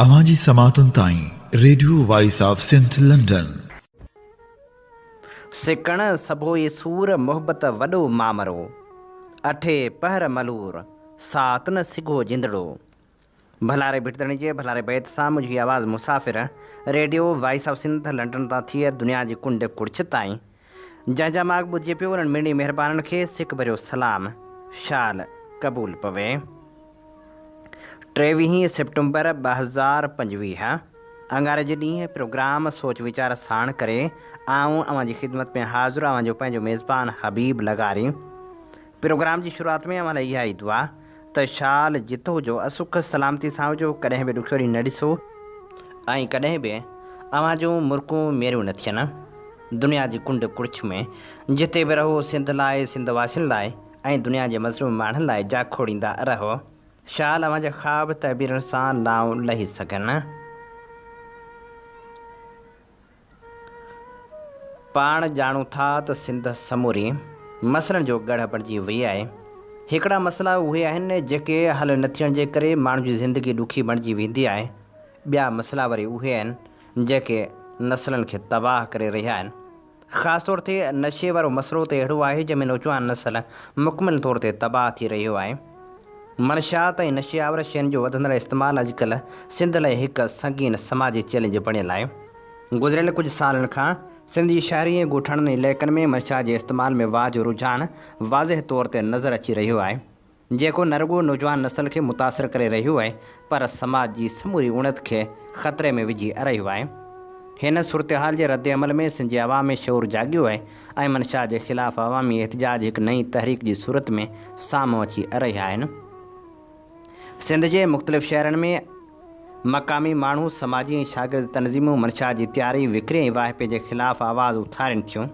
اوهان جي سماعتن تائين radio voice of Sindh London. سڪڻ سڀوئي سور محبت وڏو مامرو، اٺي پهر ملور، ساعت نه سگهو جندڙو. ڀلاري ڀٽ ڌڻي جي ڀلاري بيت سان منهنجي آواز مسافر radio voice of Sindh London تان ٿي دنيا جي ڪنڊ ڪڙڇ تائين جنهن جا ماڳ ٻڌجي پيو انهن مڙني مهربانن کي سڪ ڀريو سلام شال قبول پوي. ٽيويهين سيپٽمبر 2025 اڱاري جي ڏينهن پروگرام سوچ ويچار ساڻ ڪري آئون اوهان جي خدمت ۾ حاضر اوهان جو پنهنجو ميزبان حبيب لغاري. پروگرام جي شروعات ۾ اوهان لاء اها ئي دعا ته شال جت هجو سک سلامتي سان هجو ڪڏهن به ڏکيو ڏينهن نه ڏسو ۽ ڪڏهن به اوهان جون مرڪون ميريون نه ٿين. دنيا جي ڪنڊ ڪڙڇ ۾ جتي به رهو سنڌ لاء سنڌ واسين لاء ۽ دنيا جي مظلوم ماڻهن لاء جاکوڙيندا رهو. شال اوهان جا خواب تعبيرن سان لائون لهي سگهن. پاڻ ڄاڻون ٿا ته سنڌ سموري مسئلن جو ڳڙهه بڻجي وئي آهي. هڪڙا مسئلا اهي آهن جيڪي حل نه ٿيڻ جي ڪري ماڻهن جي زندگي ڏکي بڻجي ويندي آهي. ٻيا مسئلا وري اهي آهن جيڪي نسلن کي تباهه ڪري رهيا آهن. خاص طور تي نشي وارو مسئلو ته اهڙو آهي جنهن ۾ نوجوان نسل مڪمل طور تي تباهه ٿي رهيو آهي. منشيات ۽ نشي آور شين جو وڌندڙ استعمال اڄڪلهه سنڌ لاء هڪ سنگين سماجي چئلينج بڻيل آهي. گذريل ڪجهه سالن کان سنڌ جي شهري ۽ ڳوٺاڻن علائقن ۾ منشيات جي استعمال ۾ واڌ جو رجحان واضح طور تي نظر اچي رهيو آهي. جيڪو نه رڳو نوجوان نسل کي متاثر ڪري رهيو آهي پر سماج جي سموري اڻت کي خطري ۾ وجهي رهيو آهي. هن صورتحال جي ردعمل ۾ سنڌ جي عوام ۾ شعور جاڳيو آهي ۽ منشا جي خلاف عوامي احتجاج هڪ نئين تحريڪ جي صورت ۾ سامهون اچي رهيا آهن. سنڌ جي مختلف شهرن ۾ مقامي ماڻهو، سماجي ۽ شاگرد تنظيمون منشا جي تياري، وڪري ۽ واهپي جي خلاف آواز اٿارين ٿيون.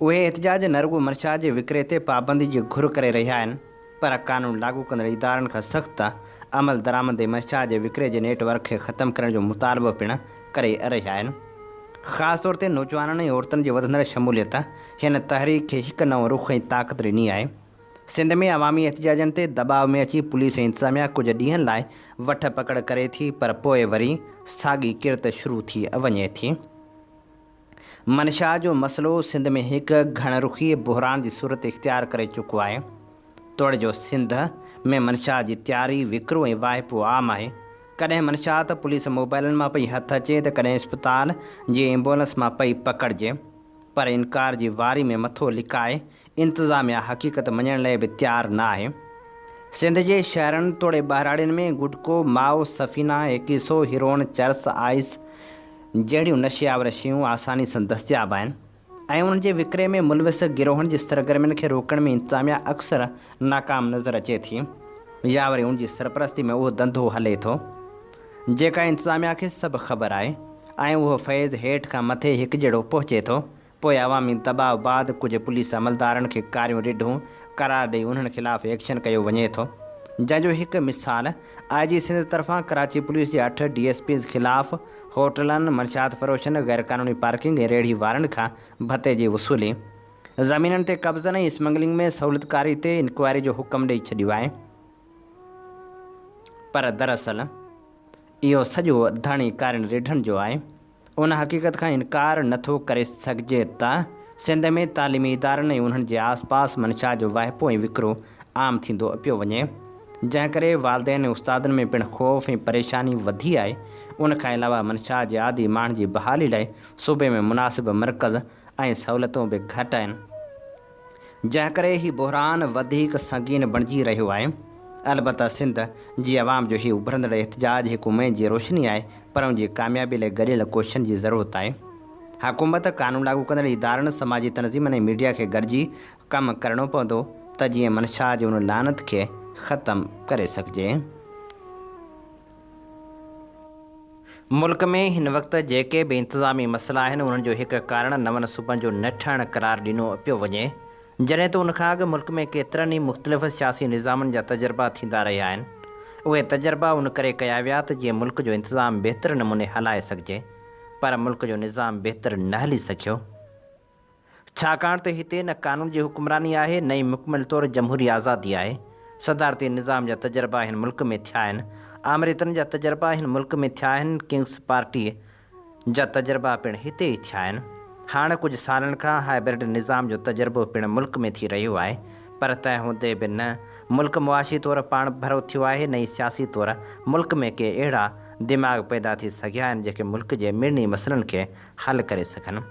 اهي احتجاج نه رڳو منشيات جي وڪري تي پابندي جي گهر ڪري رهيا آهن پر قانون لاڳو ڪندڙ ادارن کان سخت عمل درآمد ۽ منشيات جي وڪري جي نيٽ ورڪ کي ختم ڪرڻ جو مطالبو پڻ ڪري رهيا آهن. خاص طور تي نوجوانن ۽ عورتن جي وڌندڙ شموليت هن تحريڪ کي هڪ نئون رخ ۽ طاقت ڏني آهي. سنڌ ۾ عوامي احتجاجن تي دٻاء ۾ اچي پوليس ۽ انتظاميا ڪجهه ڏينهن لاء وٺ پڪڙ ڪري ٿي پر پوء وري ساڳي ڪرت شروع ٿي وڃي ٿي. منشا جو مسئلو سنڌ ۾ هڪ گهڻ رخي بحران جي صورت اختيار ڪري چڪو آهي. توڙي جو سنڌ ۾ منشا جي تياري، وڪرو ۽ واهپو عام آهي. ڪڏهن منشا ته پوليس موبائلن مان پئي هٿ اچي ته ڪڏهن اسپتال جي ايمبولنس مان پئي پڪڙجي. پر انڪار جي واري ۾ مٿو لڪائي انتظاميا حقيقت مڃڻ لئه به تيار نه آهي. سنڌ جي شهرن توڙي ٻهراڙين ۾ گٽڪو، مائو، سفينا، ايڪيسو، هيروئن، چرس، آئس، جهڙيون نشي آور شيون آساني سان دستياب آهن ۽ انهن جي وڪري ۾ ملوث گروهن جي سرگرمين کي روڪڻ ۾ انتظاميا اڪثر ناڪام نظر اچي ٿي يا وري ان جي سرپرستي ۾ اهو ڌنڌو هلي ٿو جيڪا انتظاميا کي سڀ خبر آهي ۽ اهو فيض هيٺ کان مٿي هڪجهڙو پهچي ٿو. پوء عوامي دٻاء بعد ڪجهه پوليس عملدارن کي ڪاريون رڍون قرار ڏئي انهن خلاف ايڪشن ڪيو وڃي ٿو جنهن جو هڪ مثال آء جي سنڌ طرفان ڪراچي پوليس جي اٺ ڊي ايس پيز خلاف هوٽلن، منشيات فروشن، غيرقانوني پارڪنگ ۽ ريڙهي وارن کان ڀتي جي وصولي، زمينن تي قبضن ۽ اسمگلنگ ۾ سهولتڪاري تي انڪوائري جو حڪم ڏئي ڇڏيو آهي پر دراصل اهو سڄو ڌڻي ڪارين رڍن جو آهي. ان حقيقت کان انڪار نه ٿو ڪري سگهجي ته سنڌ ۾ تعليمي ادارن ۽ انهن جي آس پاس منشيات جو واهپو ۽ وڪرو عام ٿيندو پيو وڃي، جنهن ڪري والدين ۽ استادن ۾ پڻ خوف ۽ پريشاني وڌي آهي. ان کان علاوه منشيات جي عادي ماڻهن جي بحالي لاء صوبي ۾ مناسب مرڪز ۽ سهولتون به گهٽ آهن. جنهن ڪري هي بحران وڌيڪ سنگين بڻجي رهيو آهي. البته سنڌ جي عوام جو هي اڀرندڙ احتجاج هڪ اميد جي روشني آهي پر ان جي ڪاميابي لاء گڏيل ڪوششن جي ضرورت آهي. حڪومت، قانون لاڳو ڪندڙ ادارن، سماجي تنظيمن ۽ ميڊيا کي گڏجي ڪم ڪرڻو پوندو ته جيئن منشا جي ان لعنت کي ختم ڪري سگهجي. ملڪ ۾ هن وقت جيڪي به انتظامي مسئلا آهن انهن جو هڪ ڪارڻ نون صوبن جو نه ٺهڻ قرار ڏنو پيو وڃي جڏهن ته ان کان اڳ ملڪ ۾ ڪيترن ئي مختلف سياسي نظامن جا تجربا ٿيندا رهيا آهن اهي تجربا ان ڪري ڪيا ويا ته جيئن ملڪ جو انتظام بهتر نموني هلائي سگهجي پر ملڪ جو نظام بهتر نه هلي سگهيو. ڇاڪاڻ ته هتي نه قانون جي حڪمراني آهي نه ئي مڪمل طور جمهوري آزادي آهي. صدارتي نظام جا تجربا هن ملڪ ۾ ٿيا آهن آمريتن جا تجربا هن ملڪ ۾ ٿيا آهن، ڪنگس پارٽيء جا تجربا پڻ هتي ئي ٿيا آهن. هاڻ ڪجهه سالن کان هائبرڊ نظام جو تجربو پڻ ملڪ ۾ ٿي رهيو آهي پر تنهن هوندي به نه ملڪ معاشي طور پاڻ ڀرو ٿيو آهي نه ئي سياسي طور ملڪ ۾ ڪي اهڙا دماغ پيدا ٿي سگهيا آهن جيڪي ملڪ جي مڙني مسئلن کي حل ڪري سگهن.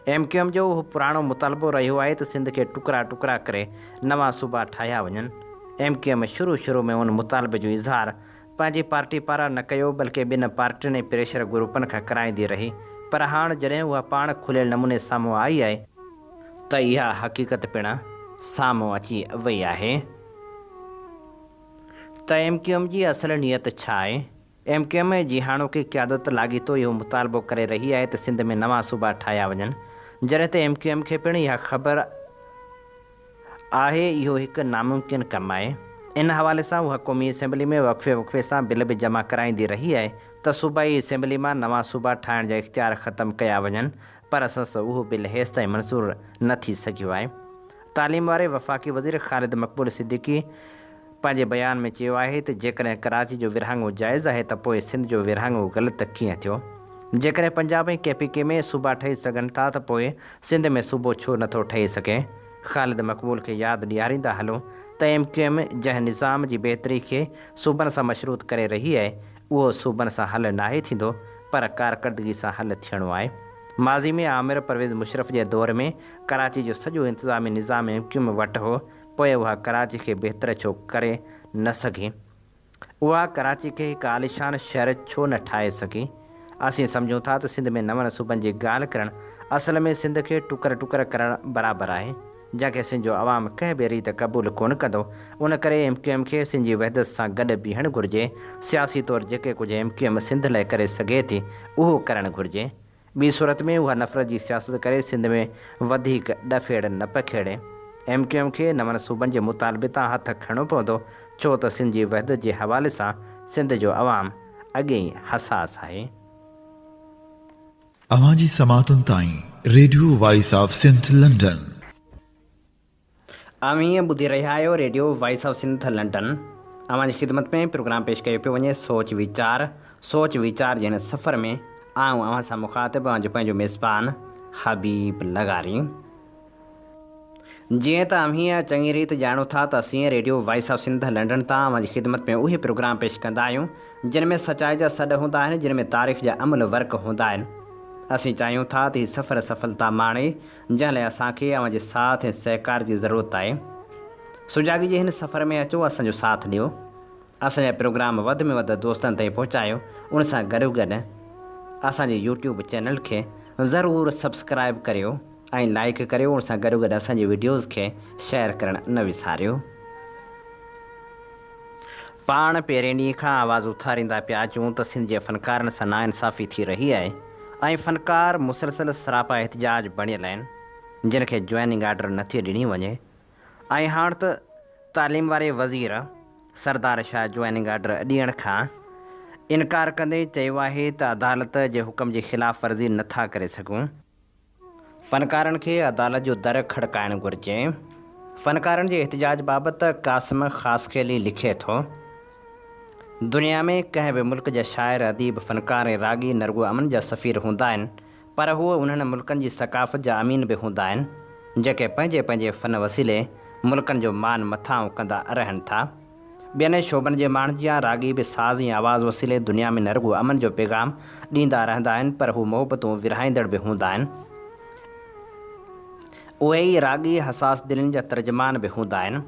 ايم ڪيو ايم جو اهو پراڻو مطالبو رهيو آهي ته سنڌ کي ٽڪرا ٽڪرا ڪري نوان صوبا ٺاهيا وڃن. ايم ڪيو ايم شروع شروع ۾ ان مطالبي جو اظهار پنهنجي پارٽي پاران نه ڪيو بلڪه ٻين پارٽين ۽ پريشر گروپن کان ڪرائيندي رهي پر هاڻ جڏهن اها پاڻ کليل نموني سامهون آئي آهي ته اها حقيقت پڻ سامهون اچي وئي آهي ته ايم ڪيو ايم جي اصل نيت ڇا آهي؟ ايم ڪيو ايم جي هاڻوڪي قيادت لاڳيتو اهو مطالبو ڪري رهي آهي ته سنڌ ۾ نوان صوبا ٺاهيا وڃن جڏهن ته ايم ڪيو ايم کي پڻ اها خبر آهي اهو هڪ ناممڪن ڪم آهي. ان حوالي سان اها قومي اسيمبلي ۾ وقفي وقفي سان بل به جمع ڪرائيندي رهي آهي ته صوبائي اسيمبلي مان نوان صوبا ٺاهڻ جا اختيار ختم ڪيا وڃن پر سس اهو بل هيستائين منظور نه ٿي سگهيو آهي. تعليم واري وفاقي وزير خالد مقبول صديقي پنهنجي بيان ۾ چيو آهي ته جيڪڏهن ڪراچي جو ورهاڱو جائز آهي ته پوء سنڌ جو ورهاڱو غلط ڪيئن ٿيو؟ جيڪڏهن پنجاب ۽ ڪي پي ڪي ۾ صوبا ٺهي سگهن ٿا ته پوء سنڌ ۾ صوبو ڇو نه ٿو ٺهي سگهي؟ خالد مقبول کي ياد ڏياريندا هلون ته ايم ڪيو ايم جنهن نظام جي بهتري کي صوبن سان مشروط ڪري رهي آهي اهو صوبن سان حل ناهي ٿيندو پر ڪارڪردگي سان حل ٿيڻو آهي. ماضي ۾ آمر پرويز مشرف جي دور ۾ ڪراچي جو سڄو انتظامي نظام ايم ڪيو ايم وٽ هو پوء اها ڪراچي کي بهتر ڇو ڪري نه سگهي؟ اها ڪراچي کي هڪ عاليشان شهر ڇو نه ٺاهي سگهي؟ اسين سمجهون ٿا ته سنڌ ۾ نون صوبن جي ڳالهه ڪرڻ اصل ۾ سنڌ کي ٽڪر ٽڪر ڪرڻ برابر آهي، جنهن کي سنڌ جو عوام ڪنهن به ريت قبول ڪونه ڪندو. ان ڪري ايم ڪيو ايم کي سنڌ جي وحدت سان گڏ بيهڻ گهرجي. سياسي طور جيڪي ڪجهه ايم ڪيو ايم سنڌ لاء ڪري سگهي ٿي، اهو ڪرڻ گهرجي. ٻي صورت ۾ اها نفرت جي سياست ڪري سنڌ ۾ وڌيڪ ڏڦيڙ نه پکيڙي. ايم ڪيو ايم کي نون صوبن جي مطالبي تان هٿ کڻڻو پوندو ڇو ته سنڌ جي وحدت جي حوالي سان سنڌ جو عوام اڳي ئي حساس آهي. اوهان جي سماعتن تائين radio voice of Sindh London. اوهين ٻڌي رهيا آهيو radio voice of Sindh London. اوهان جي خدمت ۾ پروگرام پيش ڪيو پيو وڃي سوچ ويچار. سوچ ويچار جي هن سفر ۾ آئون اوهان سان مخاطب اوهان جو پنهنجو ميزبان حبيب لغاري. جيئن ته اوهين چڱي ريت ڄاڻو ٿا ته اسين radio voice of Sindh London تان اوهان جي خدمت ۾ اهي پروگرام پيش ڪندا آهيون جن ۾ سچائي جا سڏ هوندا آهن جن ۾ تاريخ جا املهه ورق هوندا آهن. اسين چاهيون ٿا ته هي سفر سڦلتا ماڻي جنهن لاء اسان کي اوهان جي ساٿ ۽ سهڪار جي ضرورت آهي. سجاڳي جي هن سفر ۾ اچو اسان جو ساٿ ڏيو. اسان جا پروگرام وڌ ۾ وڌ دوستن تائين پهچايو ان سان گڏوگڏ اسان جي يوٽيوب چينل کي ضرور سبسڪرائيب ڪريو ۽ لائيڪ ڪريو ان سان گڏوگڏ اسان جي وڊيوز کي شيئر ڪرڻ نه وساريو. پاڻ پهرين ڏينهن کان آواز اٿاريندا پيا اچون ته سنڌ جي فنڪارن سان ناانصافي ٿي رهي آهي ۽ فنڪار مسلسل سراپا احتجاج بڻيل آهن جن کي جوائننگ آرڊر نٿي ڏني وڃي ۽ هاڻ ته تعليم واري وزير سردار شاهه جوائننگ آرڊر ڏيڻ کان انڪار ڪندي چيو آهي ته عدالت جي حڪم جي خلاف ورزي نٿا ڪري سگهون. فنڪارن کي عدالت جو در کڙڪائڻ گهرجي. فنڪارن جي احتجاج بابت قاسم خاصخيلي لکي ٿو، دنيا ۾ ڪنهن به ملڪ جا شاعر، اديب، فنڪار ۽ راڳي نه رڳو امن جا سفير هوندا آهن، پر هو انهن ملڪن جي ثقافت جا امين به هوندا آهن، جيڪي پنهنجي پنهنجي فن وسيلي ملڪن جو مان مٿانهون ڪندا رهن ٿا. ٻين شعبن جي ماڻهن جيان راڳي به ساز ۽ آواز وسيلي دنيا ۾ نه رڳو امن جو پيغام ڏيندا رهندا آهن پر هو محبتون ورهائيندڙ به هوندا آهن. اهي ئي راڳي حساس دلين جا ترجمان به هوندا آهن.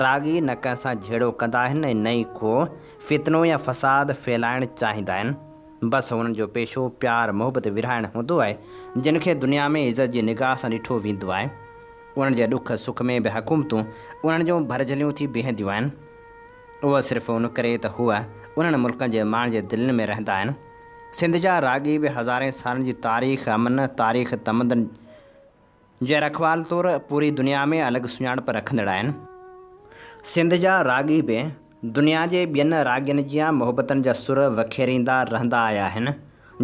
راڳي نه ڪنهن سان جهيڙو ڪندا آهن ۽ نه ئي ڪو فتنو يا فساد ڦهلائڻ چاهيندا آهن. بس هنن جو پيشو پيار محبت ورهائڻ هوندو آهي جن کي دنيا ۾ عزت جي نگاهه سان ڏٺو ويندو آهي. انهن جي ڏک سک ۾ به حڪومتون انهن جون ڀرجهليون ٿي بيهنديون آهن. اهو صرف ان ڪري ته هو انهن ملڪن جي ماڻهن جي دلين ۾ رهندا آهن. سنڌ جا راڳي به هزارين سالن جي تاريخ امن، تاريخ تمدن جي رکوال طور پوري دنيا ۾ الڳ سڃاڻپ رکندڙ آهن. سنڌ جا راڳي به دنيا جي ٻين راڳين جيان محبتن جا سر وکيريندا رهندا آيا آهن،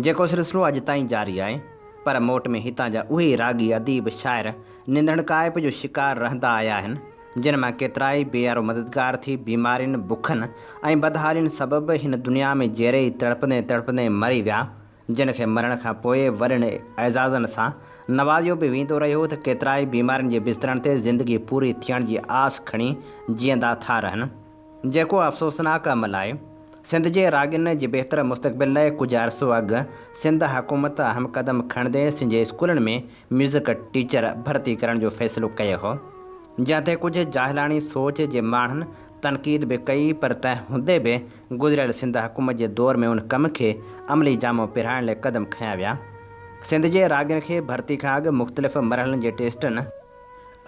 جيڪو سلسلو اڄ تائين جاري آهي، پر موٽ ۾ هتان جا اهي راڳي، اديب، شاعر ننڌڻڪائپ جو شڪار رهندا آيا آهن، جن مان ڪيترائي بي يارو مددگار ٿي بيمارين، بکن ۽ بدحالين سبب هن دنيا ۾ جيئري ئي تڙپندي تڙپندي مري ويا، جن کي مرڻ کان پوء وڏن اعزازن سان نوازيو به ويندو رهيو ته ڪيترائي بيمارين جي بسترن تي زندگي پوري ٿيڻ جي آس کڻي جيئندا ٿا رهن. جيڪو افسوسناڪ عمل آهي. سنڌ جي راڳين جي بهتر مستقبل لاء ڪجهه عرصو اڳ سنڌ حڪومت اهم قدم کڻندي سنڌ جي اسڪولن ۾ ميوزڪ ٽيچر ڀرتي ڪرڻ جو فيصلو ڪيو هو، جنهن تي ڪجهه جاهلاڻي سوچ جي ماڻهن تنقيد به ڪئي پر تنهن هوندي به گذريل سنڌ حڪومت جي دور ۾ ان ڪم کي عملي جامو پهرائڻ لاء قدم کنيا ويا. سنڌ جي راڳين کي ڀرتي کان اڳ مختلف مرحلن جي ٽيسٽن،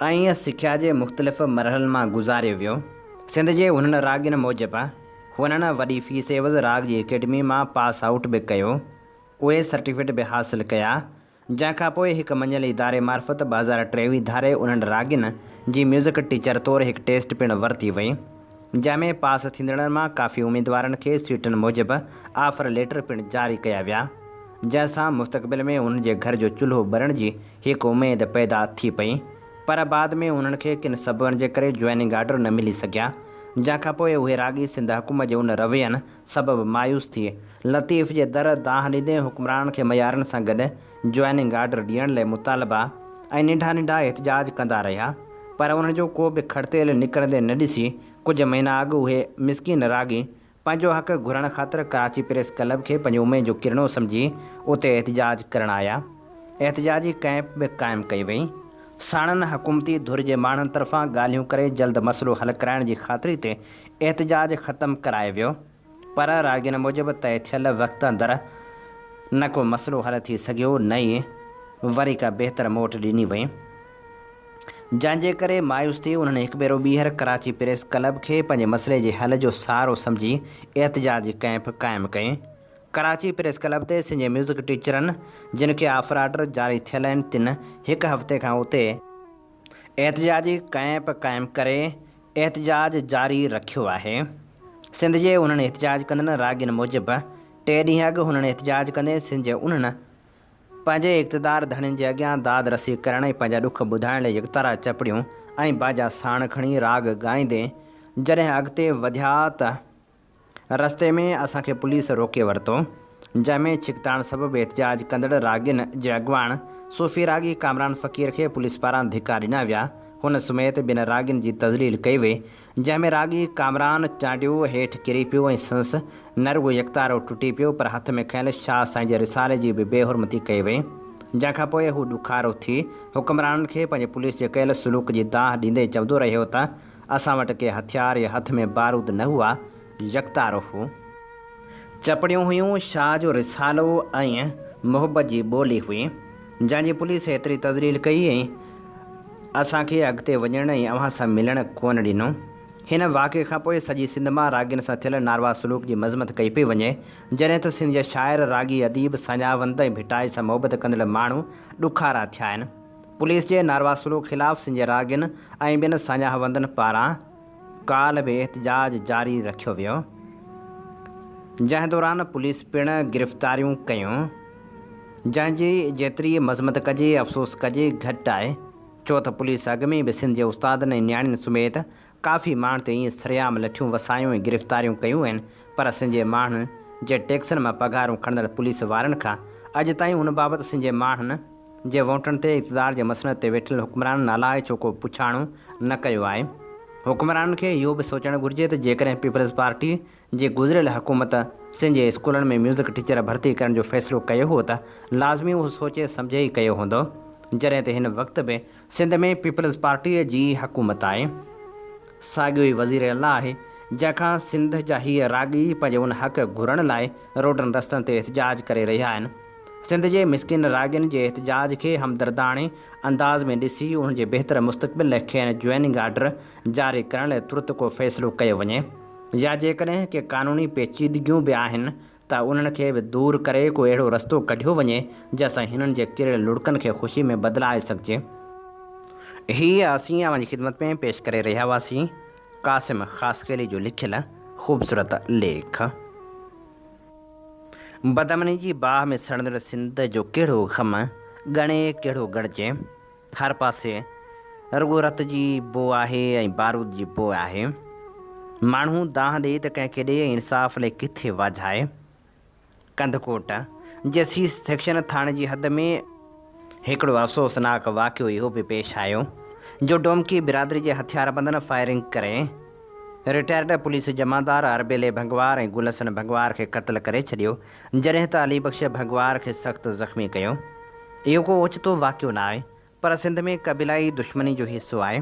۽ سکيا جي مختلف مرحلن مان گذاريو ويو. سنڌ جي انهن راڳين موجب، هنن وڏي فيس عيوض راڳ جي اڪيڊمي مان پاس آئوٽ به ڪيو. اهي سرٽيفڪيٽ به حاصل ڪيا، جنهن کان پوء هڪ مڃيل اداري معرفت 2023 ڌاري انهن راڳين جي ميوزڪ ٽيچر طور هڪ ٽيسٽ پڻ ورتي وئي، جنهن ۾ پاس ٿيندڙن مان ڪافي اميدوارن کي سيٽن موجب آفر ليٽر پڻ جاري ڪيا ويا. جنهن سان مستقبل ۾ انهن جي گهر جو چلهو ٻرڻ جي هڪ اميد پيدا ٿي پئي پر بعد ۾ انهن کي ڪن سببن جي ڪري جوائننگ آرڊر نه ملي سگهيا جنهن کان پوء اهي راڳي سنڌ حڪومت جي ان روين سبب مايوس ٿي لطيف جي در دانهن ڏيندي حڪمرانن کي معيارن سان گڏ جوائننگ آرڊر ڏيڻ لاء مطالبا ۽ ننڍا ننڍا احتجاج ڪندا رهيا پر انهن جو ڪو به کڙتيل نڪرندي نه ڏسي ڪجهه مهينا اڳ اهي مسڪين راڳي پنهنجو حق گهرڻ خاطر ڪراچي پريس ڪلب کي پنهنجي اميد جو ڪرڻو سمجهي اتي احتجاج ڪرڻ آيا. احتجاجي ڪئمپ به قائم ڪئي وئي. ساڻن حڪومتي ڌر جي ماڻهن طرفان ڳالهيون ڪري جلد مسئلو حل ڪرائڻ جي خاطري تي احتجاج ختم ڪرايو ويو پر راڳين موجب طئي ٿيل وقت اندر نه ڪو مسئلو حل ٿي سگهيو نه ئي وري ڪا بهتر موٽ ڏني وئي. جنهن جي ڪري مايوس ٿي انهن هڪ ڀيرو ٻيهر ڪراچي پريس ڪلب کي پنهنجي مسئلي جي حل جو سهارو سمجهي احتجاجي ڪئمپ قائم ڪئي. ڪراچي پريس ڪلب تي سنڌ جي ميوزڪ ٽيچرن جن کي آفر آرڊر جاري ٿيل آهن تن هڪ هفتي کان اتي احتجاجي ڪئمپ قائم ڪري احتجاج جاري رکيو آهي. سنڌ جي انهن احتجاج ڪندڙن راڳين موجب ٽي ڏينهن اڳ هنن احتجاج ڪندي سنڌ جي انهن پنهنجي اقتدار ڌڻين جي اڳيان داد رسي ڪرڻ ۽ پنهنجا ڏک ٻڌائڻ لئي يڪتارا چپڙيون ۽ باجا ساڻ کڻي راڳ ڳائيندي جڏهن اڳتي وڌيا ته رستي ۾ اسان کي پوليس روڪي ورتو جنهن ۾ ڇڪتاڻ سبب احتجاج ڪندڙ راڳين جي اڳواڻ صوفي راڳي ڪامران فقير کي پوليس پاران ڌڪا ڏنا ويا هن سميت ٻين راڳين جي تذليل ڪئي وئي جنهن ۾ راڳي ڪامران چانڊيو هيٺ ڪري پيو ۽ سندس نه رڳو يڪتارو ٽٽي پيو پر هٿ ۾ کنيل شاهه سائين جي رسالي جي به بي حرمتي ڪئي وئي، جنهن کان پوء هو ڏکارو ٿي حڪمرانن کي پنهنجي پوليس جي ڪيل سلوڪ جي دانهن ڏيندي چوندو رهيو ته اسان وٽ ڪي هٿيار يا هٿ ۾ بارود نه هئا، يڪتارو هو. چپڙيون هيون، شاهه جو رسالو ۽ محبت جي ٻولي هئي، جنهن جي پوليس ايتري تذليل ڪئي ۽ اسان کي اڳتي وڃڻ ۽ اوهان سان ملڻ ڪونه ڏنو. هن واقعي کان پوء سڄي سنڌ مان راڳين سان ٿيل ناروا سلوڪ جي مذمت ڪئي پئي وڃي، جڏهن ته سنڌ جا شاعر، راڳي، اديب، ساڃاهه وند ۽ ڀٽائي سان محبت ڪندڙ ماڻهو ڏکارا ٿيا آهن. پوليس جي ناروا سلوڪ خلاف سنڌ جي راڳين ۽ ٻين ساڃاهه وندن پاران ڪالهه به احتجاج جاري رکيو ويو، جنهن دوران پوليس پڻ گرفتاريون ڪيون. جنهن جي جيتري مذمت ڪجي افسوس ڪجي گهٽ آهي، ڇو ته پوليس اڳ ۾ به سنڌ جي استادن ۽ نياڻين سميت ڪافي ماڻهن تي ائين سرعام لٺيون وسايون ۽ گرفتاريون ڪيون آهن پر سنڌ جي ماڻهن جي ٽيڪسن مان پگهارون کڻندڙ پوليس وارن کان اڄ تائين ان بابت سنڌ جي ماڻهن جي ووٽن تي اقتدار جي مسند تي ويٺل حڪمرانن الائي ڇو ڪو پڇاڻو نه ڪيو آهي. حڪمرانن کي اهو به سوچڻ گهرجي ته جيڪڏهن پيپلز پارٽي جي گذريل حڪومت سنڌ جي اسڪولن ۾ ميوزڪ ٽيچر ڀرتي ڪرڻ جو فيصلو ڪيو هو ته لازمي اهو سوچي سمجهي ئي ڪيو هوندو جڏهن ته هن وقت به سنڌ ۾ پيپلز پارٽيء جي ئي حڪومت آهي. ساڳيو ئي وزير اعليٰ آهي جنهن کان سنڌ جا هي راڳي پنهنجي ان حق گهرڻ لاء روڊن رستن تي احتجاج ڪري رهيا آهن. سنڌ جي مسڪين راڳين جي احتجاج کي همدرداڻي انداز ۾ ڏسي انهن جي بهتر مستقبل لاء کين جوائننگ آرڊر جاري ڪرڻ لاء ترت ڪو فيصلو ڪيو وڃي يا جيڪڏهن ڪي قانوني پيچيدگيون به آهن ته انهن کي به دور ڪري ڪو اهڙو رستو ڪڍيو وڃي جنهن سان هنن جي ڪريل لڙڪن کي خوشي ۾ بدلائي سگهجي. هي اسين اوهان جي خدمت ۾ پيش ڪري رهيا هئاسين قاسم خاصخيلي جو لکيل خوبصورت ليک. بدامني جي باهه ۾ سڙندڙ سنڌ جو ڪهڙو غم ڳڻي ڪهڙو ڳڻجي. هر پاسي رڳو رت جي بوء آهي ۽ بارود جي بوء آهي. ماڻهو دانهن ڏئي ته ڪنهن کي ڏئي ۽ انصاف لئي ڪٿي واجهائي. ڪنڌڪوٽ جي سي سيڪشن ٿاڻي جي حد ۾ هڪڙو افسوسناڪ واقعو اهو به پيش آيو جو ڊومڪي برادري جي هٿياربندن فائرنگ ڪري رٽائرڊ پوليس جمعدار اربيلي ڀنگوار ۽ گل حسن ڀنگوار کي قتل ڪري ڇڏيو جڏهن ته علي بخش ڀنگوار کي سخت زخمي ڪيو. اهو ڪو اوچتو واقعو نه آهي پر سنڌ ۾ قبيلائي دشمني جو حصو آهي،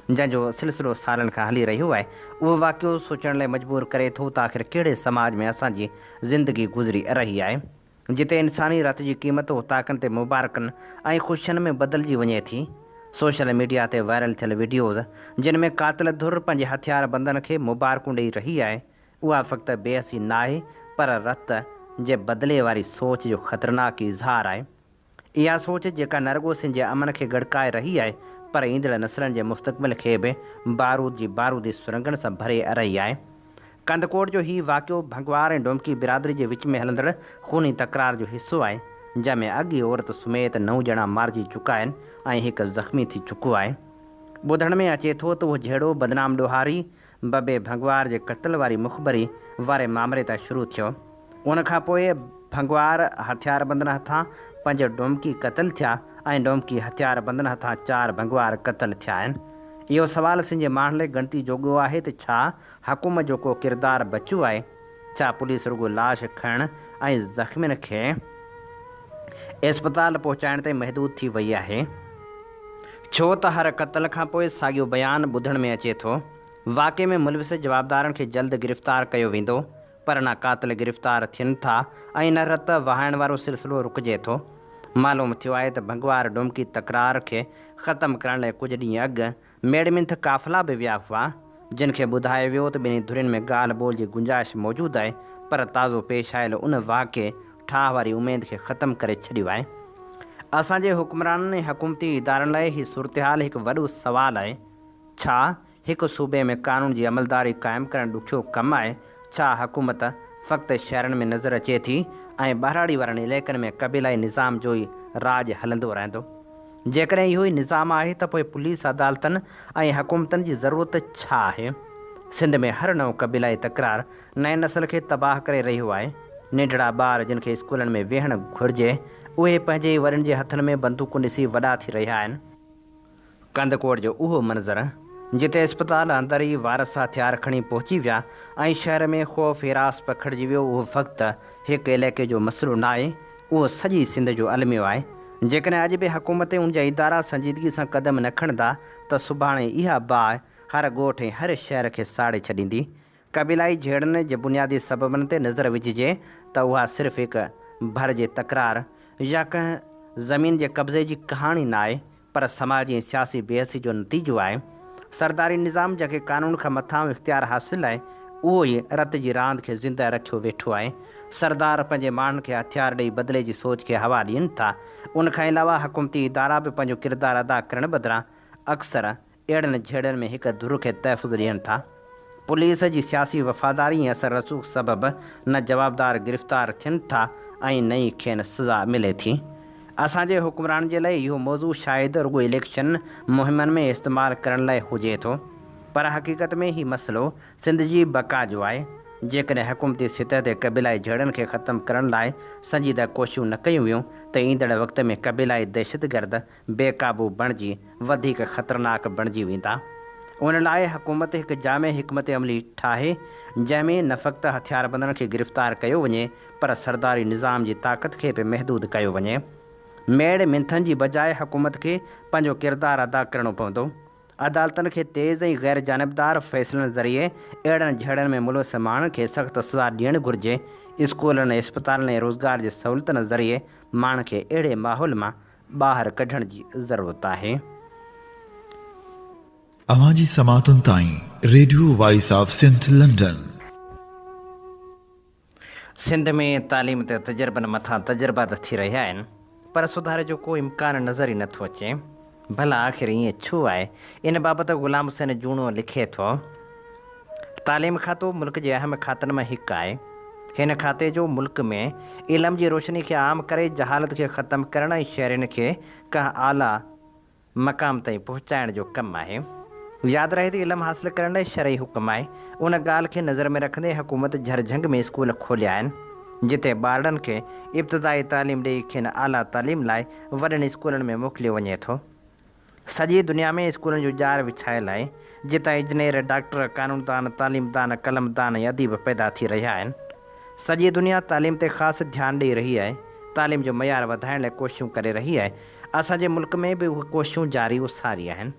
جنهن جو سلسلو سالن کان هلي رهيو آهي. اهو واقعو سوچڻ لاء مجبور ڪري ٿو ته آخر ڪهڙي سماج ۾ اسان جي زندگي گذري رهي آهي، جتي انساني رت جي قيمت اوطاقن تي مبارڪن ۽ خوشين ۾ بدلجي وڃي ٿي. سوشل ميڊيا تي وائرل ٿيل وڊيوز، جن ۾ قاتل ڌر پنهنجي هٿياربندن کي مبارڪون ڏئي رهي آهي، اها فقط بي حسي ناهي پر رت جي بدلي واري سوچ جو خطرناڪ اظهار آهي. اها سوچ جيڪا نه رڳو سنڌ جي امن کي ڳڙڪائي رهي آهي پر ايندڙ نسلن جي مستقبل کي به بارود جي بارودي سرنگن سان ڀري رهي آهي. ڪنڌڪوٽ جو هي واقعو ڀنگوار ۽ ڊومڪي برادري جي وچ ۾ هلندڙ خوني تڪرار جو حصو آهي، جنهن ۾ اڳ ئي عورت سميت نو ڄڻا مارجي چڪا آهن ۽ هڪ زخمي ٿي چڪو آهي. ٻڌڻ ۾ اچي ٿو ته اهو جهيڙو بدنام ڏوهاري ببي ڀنگوار جي قتل واري مخبري واري مامري تان شروع ٿيو. ان کان پوء ڀنگوار هٿياربندن هٿان پنج ڊومڪي قتل ٿيا ۽ ڊومڪي هٿياربندن هٿان چار ڀنگوار قتل ٿيا آهن. اهو سوال سنڌ جي ماڻهن لاء ڳڻتي جوڳو آهي ته ڇا حڪومت جو ڪو ڪردار بچيو آهي؟ ڇا پوليس رڳو لاش کڻڻ ۽ زخمين کي اسپتال پهچائڻ تائين محدود ٿي وئي آهي؟ ڇو ته هر قتل کانپوء ساڳيو بيان ٻڌڻ ۾ اچي ٿو، واقعي ۾ ملوث جوابدارن کي جلد گرفتار ڪيو ويندو، پر نه قاتل گرفتار ٿين ٿا ۽ نه رت وهائڻ وارو سلسلو رڪجي ٿو. معلوم ٿيو آهي ته ڀنگوار ڊومڪي تڪرار کي ختم ڪرڻ لاء ڪجهه ڏينهن اڳ ميڙ منٿ قافلا به ويا هئا، جن کي ٻڌايو ويو ته ٻنهي ڌرين ۾ ڳالهه ٻولهه جي گنجائش موجود آهي، پر تازو پيش آيل ان واقعي ٺاهه واري اميد کي ختم ڪري ڇڏيو آهي. اسان جي حڪمرانن ۽ حڪومتي ادارن لاء هي صورتحال هڪ وڏو سوال آهي. ڇا هڪ صوبي ۾ قانون جي عملداري قائم ڪرڻ ڏکيو ڪم آهي؟ ڇا حڪومت فقط شهرن ۾ نظر اچي ٿي ۽ ٻهراڙي وارن علائقن ۾ قبيلائي نظام جو ئي راڄ هلندو رهندو؟ جيڪڏهن اهو ئي نظام آهي ته پوء پوليس، عدالتن ۽ حڪومتن جي ضرورت ڇا آهي؟ سنڌ ۾ هر نئون قبيلائي تڪرار نئين نسل کي تباهه ڪري رهيو آهي. ننڍڙا ٻار جن کي اسڪولن ۾ ويهڻ گهرجي، اهي پنهنجي ئي وڏن جي هٿن ۾ بندوقون ڏسي وڏا ٿي رهيا آهن. ڪنڌڪوٽ جو اهو منظر، جتي اسپتال اندر ئي وارث هٿيار کڻي پهچي ويا ۽ شهر ۾ خوف هراس پکڙجي ويو، اهو فقط هڪ علائقي جو مسئلو ناهي، اهو سڄي سنڌ جو الميو آهي. جيڪڏهن اڄ به حڪومت ۽ ان جا ادارا سنجيدگي سان قدم نه کڻندا ته سڀاڻي اها باهه هر ڳوٺ ۽ هر شهر کي ساڙي ڇڏيندي. قبيلائي جهيڙن جي بنيادي سببن تي نظر وجهجي ته اها صرف هڪ ڀر جي تڪرار يا ڪنهن زمين جي قبضي جي ڪهاڻي ناهي پر سماجي ۽ سياسي بيحسي جو نتيجو آهي. سرداري نظام جنهن کي قانون کان مٿانهون اختيار حاصل آهي، اهو ئي رت جي راند کي زنده رکيو ويٺو آهي. سردار پنهنجي ماڻهن کي هٿيار ڏئي بدلي جي سوچ کي هوا ڏين ٿا. ان کان علاوه حڪومتي ادارا به پنهنجو ڪردار ادا ڪرڻ بدران اڪثر اهڙن جهيڙن ۾ هڪ ڌر کي تحفظ ڏين ٿا. پوليس جي سياسي وفاداري ۽ اثر رسوخ سبب نه جوابدار گرفتار ٿين ٿا ۽ نه ئي کين سزا ملي ٿي. اسان جي حڪمرانن جي لاء اهو موضوع شايد رڳو اليڪشن مهمن ۾ استعمال ڪرڻ لاء هجي ٿو پر حقيقت ۾ هي مسئلو سنڌ جي بقا جو آهي. جيڪڏهن حڪومتي سطح تي قبيلائي جهيڙن کي ختم ڪرڻ لاء سنجيده ڪوششون نه ڪيون ويون ته ايندڙ وقت ۾ قبيلائي دهشتگرد بي قابو بڻجي وڌيڪ خطرناڪ بڻجي ويندا. ان لاء حڪومت هڪ جامع حڪمت عملي ٺاهي، جنهن ۾ نه فقط هٿياربندن کي گرفتار ڪيو وڃي پر سرداري نظام جي طاقت کي به محدود ڪيو وڃي. ميڙ منٿن جي بجاء حڪومت کي پنهنجو ڪردار ادا ڪرڻو پوندو. عدالتن کي تيز ۽ غير جانبدار فيصلن ذريعي اهڙن جهيڙن ۾ ملوث ماڻهن کي سخت سزا ڏيڻ گهرجي. اسڪولن، اسپتالن ۽ روزگار جي سهولتن ذريعي ماڻهن کي اهڙي ماحول مان ٻاهر ڪڍڻ جي ضرورت آهي. اوهان جي سماعتن تائين radio voice of Sindh London. Sindh ۾ تعليم تي تجربن مٿان تجربا ته ٿي رهيا آهن پر سڌاري جو ڪو امڪان نظر ئي نٿو اچي. ڀلا آخر ائين ڇو آهي؟ ان بابت غلام حسين جوڻو لکي ٿو، تعليم کاتو ملڪ جي اهم کاتن مان هڪ آهي. هن کاتي جو ملڪ ۾ علم جي روشني کي عام ڪري جهالت کي ختم ڪرڻ ۽ شهرين کي ڪنهن اعليٰ. مقام تائين پهچائڻ جو ڪم آهي. ياد رهي ته علم حاصل ڪرڻ لاء شرعي حڪم آهي. ان ڳالهه کي نظر ۾ رکندي حڪومت جهرجهنگ ۾ اسڪول کوليا آهن، جتي ٻارڙن کي ابتدائي تعليم ڏئي کين اعليٰ تعليم لاء وڏن اسڪولن ۾ موڪليو وڃي ٿو. سڄي دنيا ۾ اسڪولن جو ڄار وڇايل آهي، جتان انجنيئر، ڊاڪٽر، قانوندان، تعليمدان، قلمدان ۽ اديب پيدا ٿي رهيا آهن. سڄي دنيا تعليم تي خاص ڌيان ڏئي رهي آهي، تعليم جو معيار وڌائڻ لاء ڪوششون ڪري رهي آهي. اسان جي ملڪ ۾ به اهي ڪوششون جاري و ساري آهن.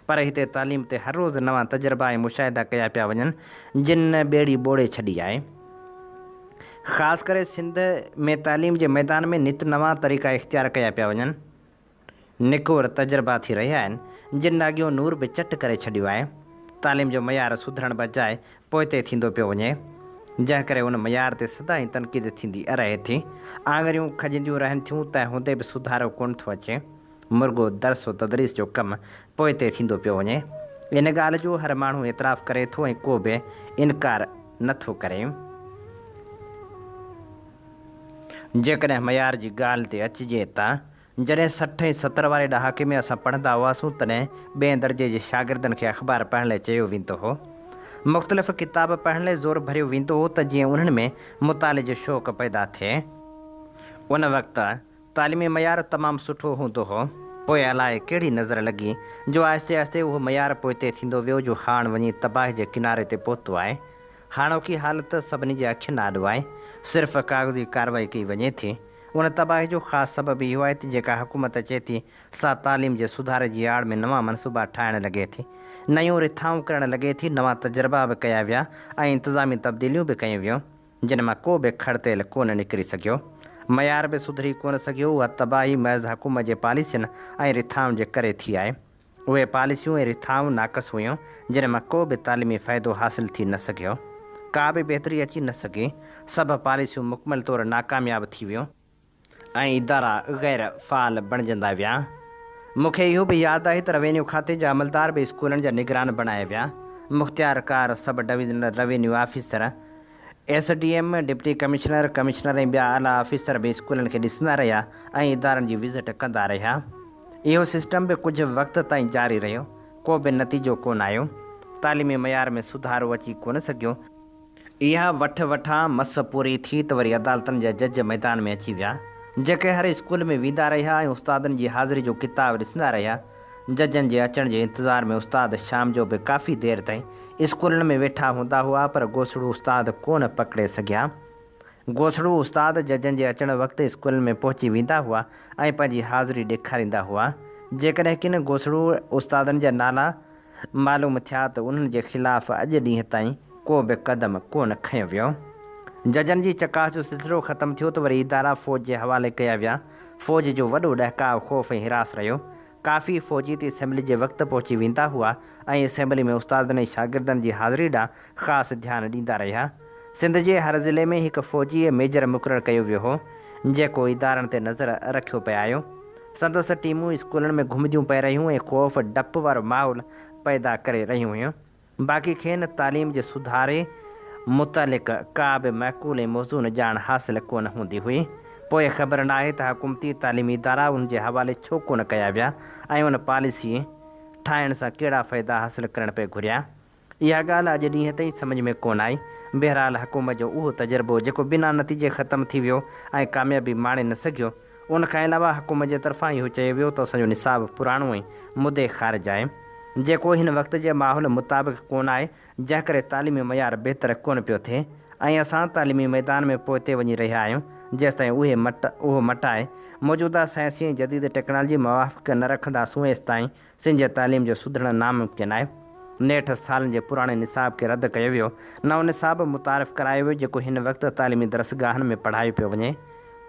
پر هتي تعليم تي هر روز نوان تجربا ۽ مشاهدا ڪيا پيا وڃن، جن ٻيڙي ٻوڙي ڇڏي آهي. خاص ڪري سنڌ ۾ تعليم جي ميدان ۾ نت نوان طريقا اختيار ڪيا پيا وڃن. نڪور تجربا ٿي رهيا آهن، جن اڳيون نور به چٽ ڪري ڇڏيو آهي. تعليم جو معيار سڌرڻ بجاء پوئتي ٿيندو پيو وڃي، جنهن ڪري ان معيار تي سدائين تنقيد ٿيندي رهي ٿي. آڱريون کڄنديون رهن ٿيون، تنهن هوندي به سڌارو ڪونه ٿو اچي. مرڳو درس و تدريس جو ڪم پوئتي ٿيندو پيو وڃي. ان ڳالهه جو هر ماڻهو اعتراف ڪري ٿو ۽ ڪو به انڪار نه ٿو ڪري. جيڪڏهن معيار جي ڳالهه تي اچجي ته جڏهن 60 ۽ 70 واري ڏهاڪي ۾ اسان پڙهندا هئاسون تڏهن ٻئين درجي جي شاگردن کي اخبار پڙهڻ لاء چيو ويندو هو. مختلف ڪتاب پڙهڻ لاء زور ڀريو ويندو هو ته جيئن انهن ۾ مطالعي جو شوق پيدا ٿئي. ان وقت تعليمي معيار تمام سٺو هوندو هو. پوء الائي ڪهڙي نظر لڳي جو آهستي آهستي اهو معيار پوئتي ٿيندو ويو جو هاڻ وڃي تباهي جي ڪناري تي پهتو آهي. هاڻوڪي حالت سڀني جي اکين آڏو آهي. صرف ڪاغذي ڪارروائي ڪئي وڃي ٿي. ان تباهي جو خاص سبب اهو آهي ته جيڪا حڪومت اچي ٿي، سا تعليم جي سڌاري جي آڙ ۾ نوان منصوبا ٺاهڻ لڳي ٿي. نيون رٿائون ڪرڻ لڳي ٿي، نوان تجربا به ڪيا ويا ۽ انتظامي تبديليون به ڪيون ويون، جن مان ڪو به کڙ تيل ڪو نه نڪري سگهيو. معيار به سڌري ڪونه سگهيو. اها تباهي محض حڪومت جي پاليسين ۽ رٿائن جي ڪري ٿي آهي. اهي پاليسيون ۽ رٿائون ناقص هيون، جن مان ڪو به تعليمي فائدو حاصل ٿي نه سگهيو. ڪا به بهتري اچي نه سگهي. سڀ پاليسيون مڪمل طور ناڪامياب ٿي ويون. ۽ ادارا غير فعال بڻجندا ويا. مون کي اهو به ياد آهي ته روينيو کاتي جا عملدار به اسڪولن جا نگران بڻايا ويا. مختيارڪار، sub divisional revenue officer, S D M, deputy commissioner, commissioner ۽ ٻيا اعليٰ آفيسر به اسڪولن کي ڏسندا رهيا ۽ ادارن جي وزٽ ڪندا رهيا. اهو سسٽم به ڪجهه وقت تائين جاري رهيو، ڪو به نتيجو ڪونه آيو. تعليمي معيار ۾ سڌارو اچي ڪونه سگهيو. اها وٺ وٺان مس پوري ٿي ته وري عدالتن جا جج ميدان ۾ اچي ويا، جيڪي هر اسڪول ۾ ويندا رهيا ۽ استادن جي حاضري جو ڪتاب ڏسندا رهيا. ججن جي اچڻ جي انتظار ۾ استاد شام جو به ڪافي دير تائين اسڪولن ۾ ويٺا هوندا هئا پر گوسڙو استاد ڪونه پڪڙي سگهيا. گوسڙو استاد ججن جي اچڻ وقت اسڪولن ۾ پهچي ويندا هئا ۽ پنهنجي حاضري ڏيکاريندا هئا. جيڪڏهن ڪن گوسڙو استادن جا نالا معلوم ٿيا ته انهن جي خلاف اڄ ڏينهن تائين ڪو به قدم ڪونه کنيو ويو. ججن جي چڪاس جو سلسلو ختم ٿيو ته وري ادارا فوج جي حوالي ڪيا ويا. فوج جو وڏو ڏهڪاء، خوف ۽ هراس رهيو. ڪافي فوجي ته اسيمبلي جي وقت پهچي ويندا هئا ۽ اسيمبلي ۾ استادن ۽ شاگردن جي حاضري ڏانهن خاص ڌيان ڏيندا رهيا. سنڌ جي هر ضلعي ۾ هڪ فوجي ميجر مقرر ڪيو ويو هو، جيڪو ادارن تي نظر رکيو پئي آيو. سندس ٽيمون اسڪولن ۾ گهمنديون پئي رهيون ۽ خوف ڊپ وارو ماحول پيدا ڪري رهيون هيون. باقي کين تعليم جي سڌاري متعلق ڪا به معقول ۽ موزون ڄاڻ حاصل ڪونه هوندي هئي. پوء خبر ناهي ته حڪومتي تعليمي ادارا ان جي حوالي ڇو ڪونه ڪيا ويا ۽ ان پاليسي ٺاهڻ سان ڪهڙا فائدا حاصل ڪرڻ پئي گهريا. اها ڳالهه اڄ ڏينهن تائين سمجهه ۾ ڪونه آئي. بهرحال حڪومت جو اهو تجربو جيڪو بنا نتيجي ختم ٿي ويو ۽ ڪاميابي ماڻي نه سگهيو، ان کان علاوه حڪومت جي طرفان اهو چيو ويو ته اسان جو نصاب پراڻو ۽ مدي خارج آهي، جيڪو هن وقت جي ماحول مطابق ڪونه آهي، جنهن ڪري تعليمي معيار بهتر ڪونه پيو ٿئي ۽ اسان تعليمي ميدان ۾ پوئتي وڃي رهيا آهيون، جيستائين اهي مٽ اهو مٽائي موجوده سائنسي ۽ جديد ٽيڪنالاجي موافق نه رکنداسون ايستائين سنڌ جي تعليم جو سڌرڻ ناممڪن آهي. نيٺ سالن جي پراڻي نصاب کي رد ڪيو ويو، نئون نصاب متعارف ڪرايو ويو جيڪو هن وقت تعليمي درسگاهن ۾ پڙهايو پيو وڃي.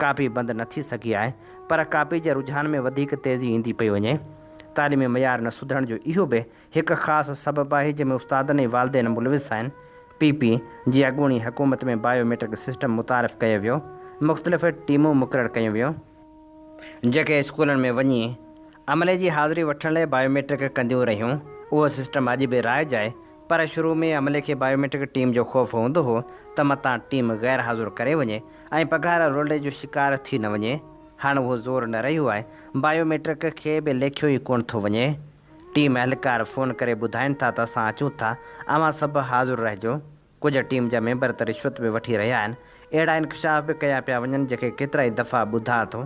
ڪاپي بند نه ٿي سگهي آهي پر ڪاپي جي رجحان ۾ وڌيڪ تيزي ايندي پئي وڃي. تعليمي معيار نه سڌرڻ جو اهو به هڪ خاص سبب آهي جنهن ۾ استادن ۽ والدين ملوث آهن. پي پي جي اڳوڻي حڪومت ۾ بايو ميٽرڪ سسٽم متعارف ڪيو ويو، مختلف ٽيمون مقرر ڪيون ويون، جيڪي اسڪولن ۾ وڃي عملي جي حاضري وٺڻ لاء بايو ميٽرڪ ڪنديون رهيون، اهو سسٽم اڄ به رائج آهي پر شروع ۾ عملي کي بايوميٽرڪ ٽيم جو خوف هوندو هو ته متان ٽيم غير حاضر ڪري وڃي ۽ پگهار رولڙي جو شڪار ٿي نه وڃي. هاڻ اهو زور نه رهيو آهي. بايو ميٽرڪ کي به ليکيو ئي ڪونه ٿو وڃي. ٽيم اهلڪار فون ڪري ٻڌائين ٿا ته اسان اچون ٿا، اوهان سڀ حاضر رهجو. ڪجهه ٽيم جا ميمبر ته رشوت به وٺي رهيا آهن. اهڙا انڪشاف به ڪيا پيا وڃن جيڪي ڪيترائي دفعا ٻڌا اٿو.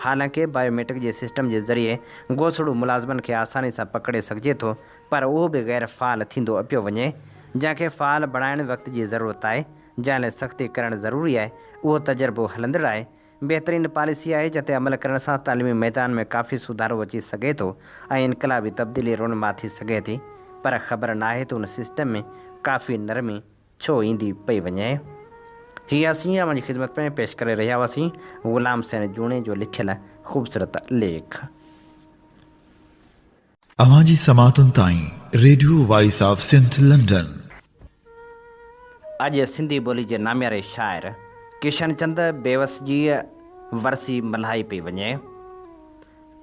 حالانڪه بايو ميٽرڪ جي سسٽم جي ذريعي گوسڙو ملازمن کي آساني سان پڪڙي سگهجي ٿو پر اهو به غير فعال ٿيندو پيو وڃي. جنهن کي فعال بڻائڻ وقت جي ضرورت آهي. جنهن لاء سختي ڪرڻ ضروري آهي. اهو تجربو هلندڙ آهي. بهترين پاليسي آهي جنهن تي عمل ڪرڻ سان تعليمي ميدان ۾ ڪافي سڌارو اچي سگهي ٿو ۽ انقلابي تبديلي رونما ٿي سگهي ٿي پر خبر ناهي ته ان سسٽم ۾ ڪافي نرمي ڇو ايندي پئي وڃي. هي اسين اوهان جي خدمت ۾ پيش ڪري رهيا هئاسين غلام حسين جوڻيجو جو لکيل خوبصورت ليک. اوهان جي سماعتن تائين radio voice of Sindh London. اڄ سنڌي ٻولي جي نامياري شاعر ڪشن چند بيوس جي ورسي ملهائي پئي وڃي.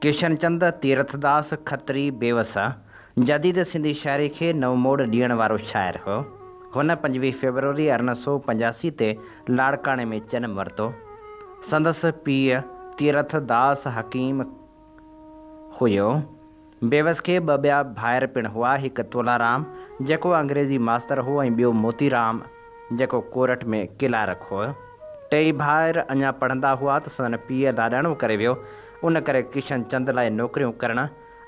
ڪشن چند تيرٿداس کتري بيوس جديد سنڌي شاعري کي نئون موڙ ڏيڻ وارو شاعر هو. هن 25 فيبروري 1885 تي لاڙڪاڻي ۾ جنم ورتو. سندس پيء تيرٿ داس حڪيم هيو. بيوس کي ٻه ٻيا ڀائر پڻ هئا، هڪ تولارام، جيڪو انگريزي ماستر هو ۽ ٻيو موتيرام، جيڪو ڪورٽ ۾ ڪلارڪ هو. ٽيئي ڀائر اڃا پڙهندا هئا ته سندن پيء لاڏاڻو ڪري ويو، ان ڪري ڪشن چند لاء نوڪريون ڪرڻ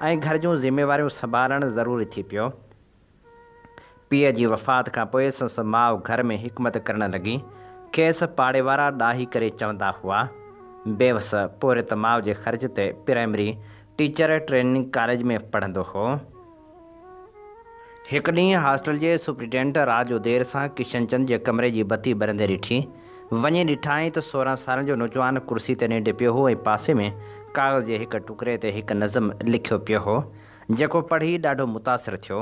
۽ گهر جون ذميواريون سنڀالڻ ضروري ٿي پيو. پيء جي وفات کان پوء سندس ماء گهر ۾ حڪمت ڪرڻ لڳي. کيس پاڙي وارا ڏاهي ڪري چوندا هئا. بيوس پورهيت ماء جي خرچ تي پرائمري ٽيچر ٽريننگ ڪاليج ۾ پڙهندو هو. هڪ ڏينهن هاسٽل جي سپرنٽينڊنٽ رات جو دير سان ڪشن چند جي ڪمري جي بتي ٻرندي ڏٺي. وڃي ڏٺائين ته 16 سالن جو نوجوان ڪرسي تي ننڊ پيو هو ۽ پاسي ۾ ڪاغذ جي هڪ ٽڪري تي هڪ نظم لکيو پيو هو. جيڪو پڙهي ڏاڍو متاثر ٿيو.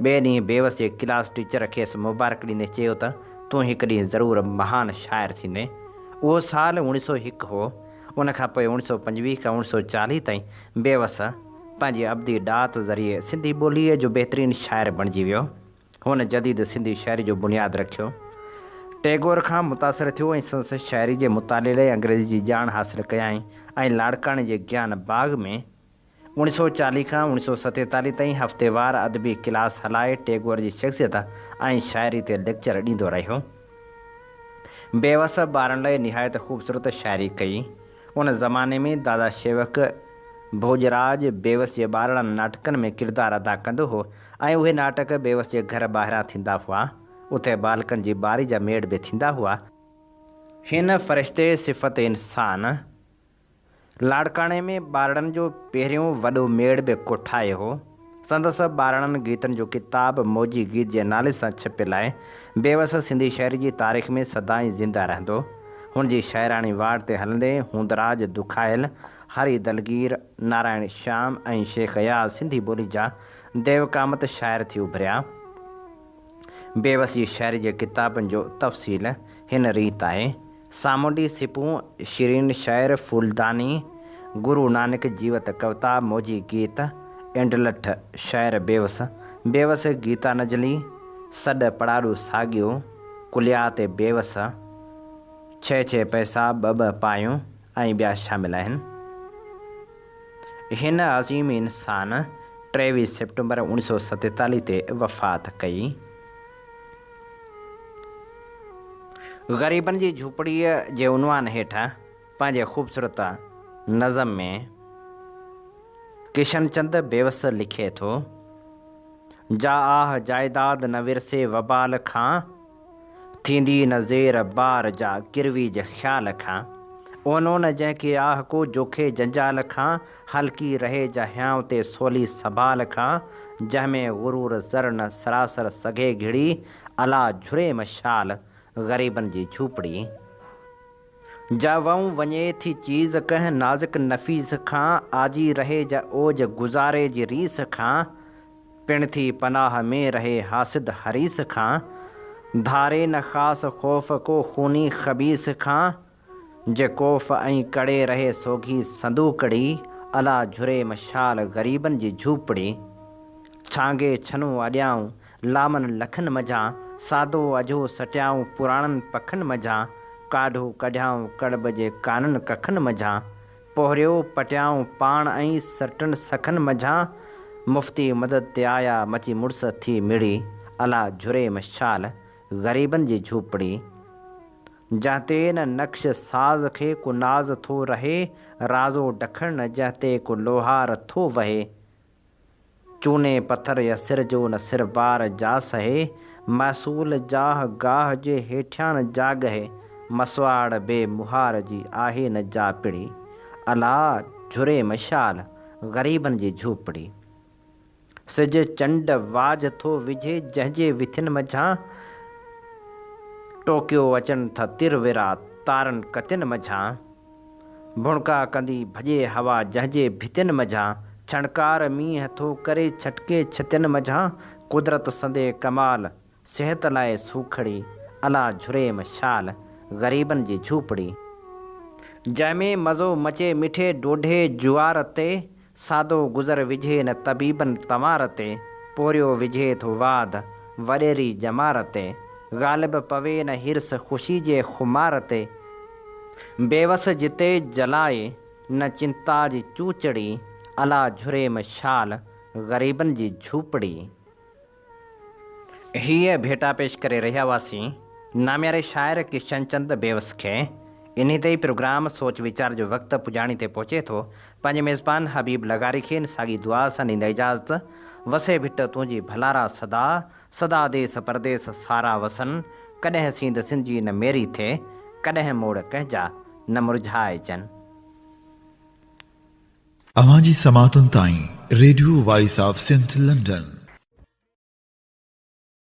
ٻئي ڏينهن بيوس جي ڪلاس ٽيچر کيس مبارڪ ڏيندي چيو ته تون هڪ ڏينهن ضرور مهان شاعر ٿيندين. اهو سال اوڻيهه سو هڪ هو. ان کان پوء اوڻيهه سو پنجويهه کان اوڻيهه سو چاليهه تائين بيوس پنهنجي ابدي ڏات ذريعي سنڌي ٻوليء جو بهترين شاعر بڻجي ويو. هن جديد سنڌي شاعري جو بنياد رکيو. ٽيگور کان متاثر ٿيو ۽ سندس شاعري جي مطالعي لاء انگريزي جي ڄاڻ حاصل ڪيائين ۽ لاڙڪاڻي جي گيان باغ ۾ اوڻيهه سو چاليهه کان اوڻيهه سو ستيتاليهه تائين هفتيوار ادبي ڪلاس هلائي ٽيگور جي شخصيت ۽ شاعري تي ليڪچر ڏيندو رهيو. بيوس ٻارن لاء نهايت خوبصورت شاعري ڪئي. ان زماني ۾ دادا شيوڪ ڀوڄراج بيوس جي ٻارڙن ناٽڪن ۾ ڪردار ادا ڪندو هو ۽ اهي ناٽڪ بيوس جي گهر ٻاهران ٿيندا هئا. اتي ٻالڪن جي ٻاري جا ميڙ به ٿيندا هئا. هن فرشتي صفت انسان لاڙڪاڻي ۾ ٻارڙن جو پهريون وڏو ميڙ به ڪوٺايو هو. سندس ٻاراڻن گيتن جو ڪتاب موجي گيت جي نالي سان ڇپيل آهي. بيوس سنڌي شاعري جي تاريخ ۾ سدائين زنده رهندو. هن جي شاعراڻي واٽ تي هلندي هوندراج دکايل، هري دلگير، نارائڻ شيام ۽ شيخ اياز سنڌي ٻولي جا ديوقامت شاعر ٿي اڀريا. بيوس جي شاعري جي ڪتابن جو تفصيل هن ريت آهي. سامونڊي سپون، شيرين شعر، ڦولداني، گرو نانڪ جيوت ڪوتا، موجي گيت، انڊلٺ، شعر بيوس، بيوس گيتانجلي، سڏ پڙاڏو ساڳيو، ڪليات بيوس، ڇهه ڇهه پئسا ٻه ٻه پايون ۽ ٻيا شامل آهن. هن عظيم انسان 23 سيپٽمبر 1947 تي وفات ڪئي. غريبن جي جهوپڙيء جي عنوان هيٺ پنهنجي خوبصورت نظم ۾ ڪشن چند بيوس لکي ٿو، جا آه جائداد نه ورثي وبال کان، ٿيندي نه زير بار جا گروي جي خيال کان، اونو نه جنهن کي آه ڪو جوکي جنجال کان، هلڪي رهي جا هيانء تي سولي سنڀال کان، جنهن ۾ غرور زر نه سراسر سگهي گهڙي، الا جهري م شال غريبن جي جهوپڙي. جا وئون وڃي ٿي چيز ڪنهن نازڪ نفيس کان، آجي رهي جا اوج گذاري جي ريس کان، پڻ ٿي پناهه ۾ رهي حاسد حريص کان، ڌاري نه خاص خوف ڪو خوني خبيث کان، جي ڪوف ۽ ڪڙي رهي سوگهي صندوقڙي، الا جهري م شال غريبن جي جهوپڙي. ڇانگي ڇنو اڏيائون لامن لکن منجهان، سادو اجهو سٽيائون پراڻن پکن منجهان، ڪاڍو ڪڍيائون ڪڙٻ جي ڪانن ڪکن منجهان، پورهيو پٽيائون پاڻ ۽ سرٽن سکن منجهان، مفتي مدد تي آيا مچي مڙس ٿي مڙي، الا جهريم شال غريبن جي جهوپڙي. جنهن تي نه نقش ساز کي ڪو ناز ٿو رهي، رازو ڊکڻ نه جنهن تي ڪو لوهار ٿو وهي. چوني پٿر يا سر جو نه سر بار جا سهي، محصول جاه گاهه جي هيٺيان جاڳهي، مسواڙ بي مهار جي آهي نه جا پڙي، الا جهري مشال غريبن جي جهوپڙي. سج چنڊ واجهه ٿو وجهي جنهن جي وٿين منجهان، ٽوڪيو اچن ٿا تر ورا تارن ڪتين منجهان. ڀڻڪا ڪندي ڀڄي هوا جنهن جي ڀتين منجهان، ڇڻڪار مينهن ٿو ڪري ڇٽڪي ڇتين منجهان، قدرت سندي ڪمال، صحت لاء سوکڙي، الا جهريم شال، غريبن جي جهوپڙي. جنهن ۾ مزو مچي مٺي ڊوڍي جوار تي، سادو گذر وجهي نه طبيبن تنوار تي، پورهيو وجهي ٿو واڌ وڏيري ڄمار تي، غالب پوي نه حرص خوشي جي خمار تي، بيوس جتي جلائي نه چنتا جي چوچڙي، الا جهريم شال غريبن جي جهوپڙي. هيء ڀيٽا پيش ڪري رهيا هئاسين نامياري شاعر ڪشن چند بيوس کي. انهي تي ئي پروگرام سوچ ويچار جو وقت پڄاڻي تي پهچي ٿو. پنهنجي ميزبان حبيب لغاري کي ان ساڳي دعا سان ڏيندا اجازت. وسي ڀٽ تنهنجي ڀلارا سدا، سدا ديس پرديس سارا وسن، ڪڏهن سينڌ سنڌجي نه ميري ٿئي، ڪڏهن موڙ ڪنهن جا نه مرجهائجن. اوهان جي سماعتن تائين radio voice of Sindh London.